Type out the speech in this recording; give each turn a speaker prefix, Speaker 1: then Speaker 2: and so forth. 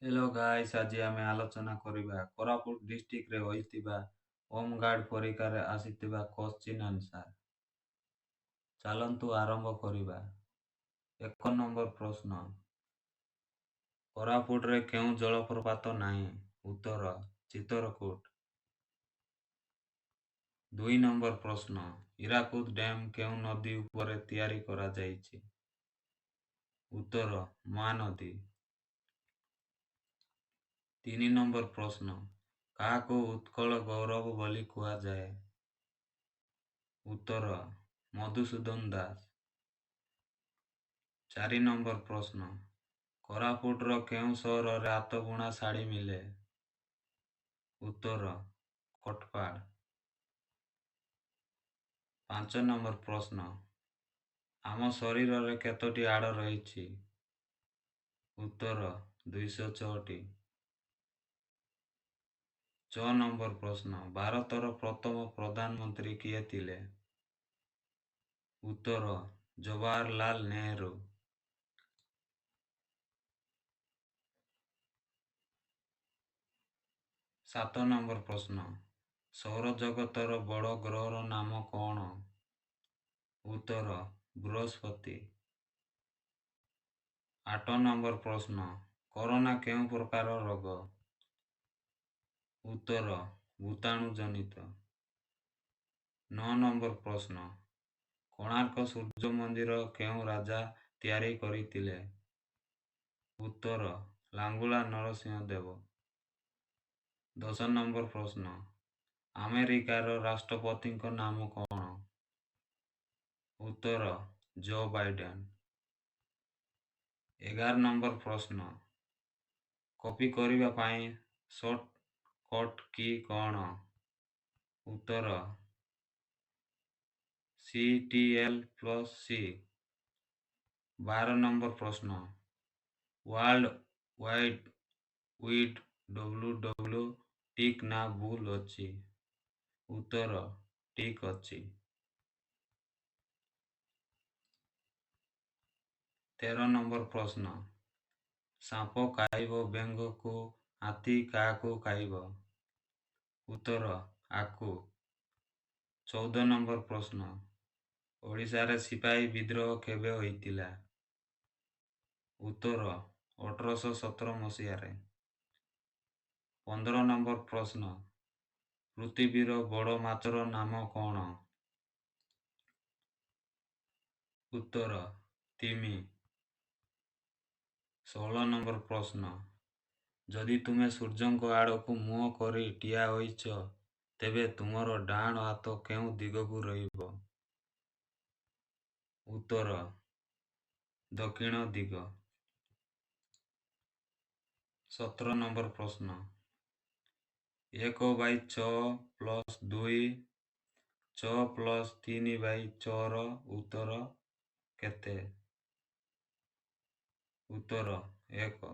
Speaker 1: Hello guys, ଆଜି ଆମେ ଆଲୋଚନା କରିବା କୋରାପୁଟ ଡିଷ୍ଟ୍ରିକ୍ଟରେ ହୋଇଥିବା ହୋମଗାର୍ଡ ପରୀକ୍ଷାରେ ଆସିଥିବା କୋଶ୍ଚିନ୍ ଆନ୍ସର୍। ଚାଲନ୍ତୁ ଆରମ୍ଭ କରିବା। 1 ନମ୍ବର ପ୍ରଶ୍ନ, କୋରାପୁଟରେ କେଉଁ ଜଳପ୍ରପାତ ନାହିଁ? ଉତ୍ତର ଚିତ୍ରକୂଟ। 2 ନମ୍ବର ପ୍ରଶ୍ନ, ହୀରାକୁଦ ଡ୍ୟାମ୍ କେଉଁ ନଦୀ ଉପରେ ତିଆରି କରାଯାଇଛି? ଉତ୍ତର ମହାନଦୀ। 3 ନମ୍ବର ପ୍ରଶ୍ନ, କାହାକୁ ଉତ୍କଳ ଗୌରବ ବୋଲି କୁହାଯାଏ? ଉତ୍ତର ମଧୁସୂଦନ ଦାସ। 4 ନମ୍ବର ପ୍ରଶ୍ନ, କୋରାପୁଟର କେଉଁ ସହରରେ ହାତବୁଣା ଶାଢ଼ୀ ମିଳେ? ଉତ୍ତର କୋଟପାଡ଼। 5 ନମ୍ବର ପ୍ରଶ୍ନ, ଆମ ଶରୀରରେ କେତୋଟି ହାଡ଼ ରହିଛି? ଉତ୍ତର 206ଟି। 6 ନମ୍ବର ପ୍ରଶ୍ନ, ଭାରତର ପ୍ରଥମ ପ୍ରଧାନମନ୍ତ୍ରୀ କିଏ ଥିଲେ? ଉତ୍ତର ଜବାହରଲାଲ ନେହେରୁ। 7 ନମ୍ବର ପ୍ରଶ୍ନ, ସୌରଜଗତର ବଡ଼ ଗ୍ରହର ନାମ କଣ? ଉତ୍ତର ବୃହସ୍ପତି। 8 ନମ୍ବର ପ୍ରଶ୍ନ, କରୋନା କେଉଁ ପ୍ରକାର ରୋଗ? ଉତ୍ତର ଭୂତାଣୁ ଜନିତ। 9 ନମ୍ବର ପ୍ରଶ୍ନ, କୋଣାର୍କ ସୂର୍ଯ୍ୟ ମନ୍ଦିର କେଉଁ ରାଜା ତିଆରି କରିଥିଲେ? ଉତ୍ତର ଲାଙ୍ଗୁଳା ନରସିଂହ ଦେବ। 10 ନମ୍ବର ପ୍ରଶ୍ନ, ଆମେରିକାର ରାଷ୍ଟ୍ରପତିଙ୍କ ନାମ କଣ? ଉତ୍ତର ଜୋ ବାଇଡେନ। 11 ନମ୍ବର ପ୍ରଶ୍ନ, କପି କରିବା ପାଇଁ ସର୍ଟକଟ୍ କି କଣ? ଉତ୍ତର CTL+C। 12 number ପ୍ରଶ୍ନ, ୱାର୍ଲଡ ୱାଇଡ୍ ୱିଡ୍ WW ଠିକ୍ ନା ଭୁଲ ଅଛି? ଉତ୍ତର ଠିକ୍ ଅଛି। 13 ନମ୍ବର ପ୍ରଶ୍ନ, ସାପ ଖାଇବ ବେଙ୍ଗକୁ, ହାତୀ କାହାକୁ ଖାଇବ? ଉତ୍ତର ଆକୁ। 14 ନମ୍ବର ପ୍ରଶ୍ନ, ଓଡ଼ିଶାରେ ସିପାହୀ ବିଦ୍ରୋହ କେବେ ହୋଇଥିଲା? ଉତ୍ତର 1817 ମସିହାରେ। 15 ନମ୍ବର ପ୍ରଶ୍ନ, ପୃଥିବୀର ବଡ଼ ମାଛର ନାମ କଣ? ଉତ୍ତର ତିମି। 16 ନମ୍ବର ପ୍ରଶ୍ନ, ଯଦି ତୁମେ ସୂର୍ଯ୍ୟଙ୍କ ଆଡ଼କୁ ମୁହଁ କରି ଠିଆ ହୋଇଛ, ତେବେ ତୁମର ଡାହାଣ ହାତ କେଉଁ ଦିଗକୁ ରହିବ? ଉତ୍ତର ଦକ୍ଷିଣ ଦିଗ। 17 ନମ୍ବର ପ୍ରଶ୍ନ, 1/6 ପ୍ଲସ୍ 2 6 ପ୍ଲସ୍ 3/6ର ଉତ୍ତର କେତେ? ଉତ୍ତର 1।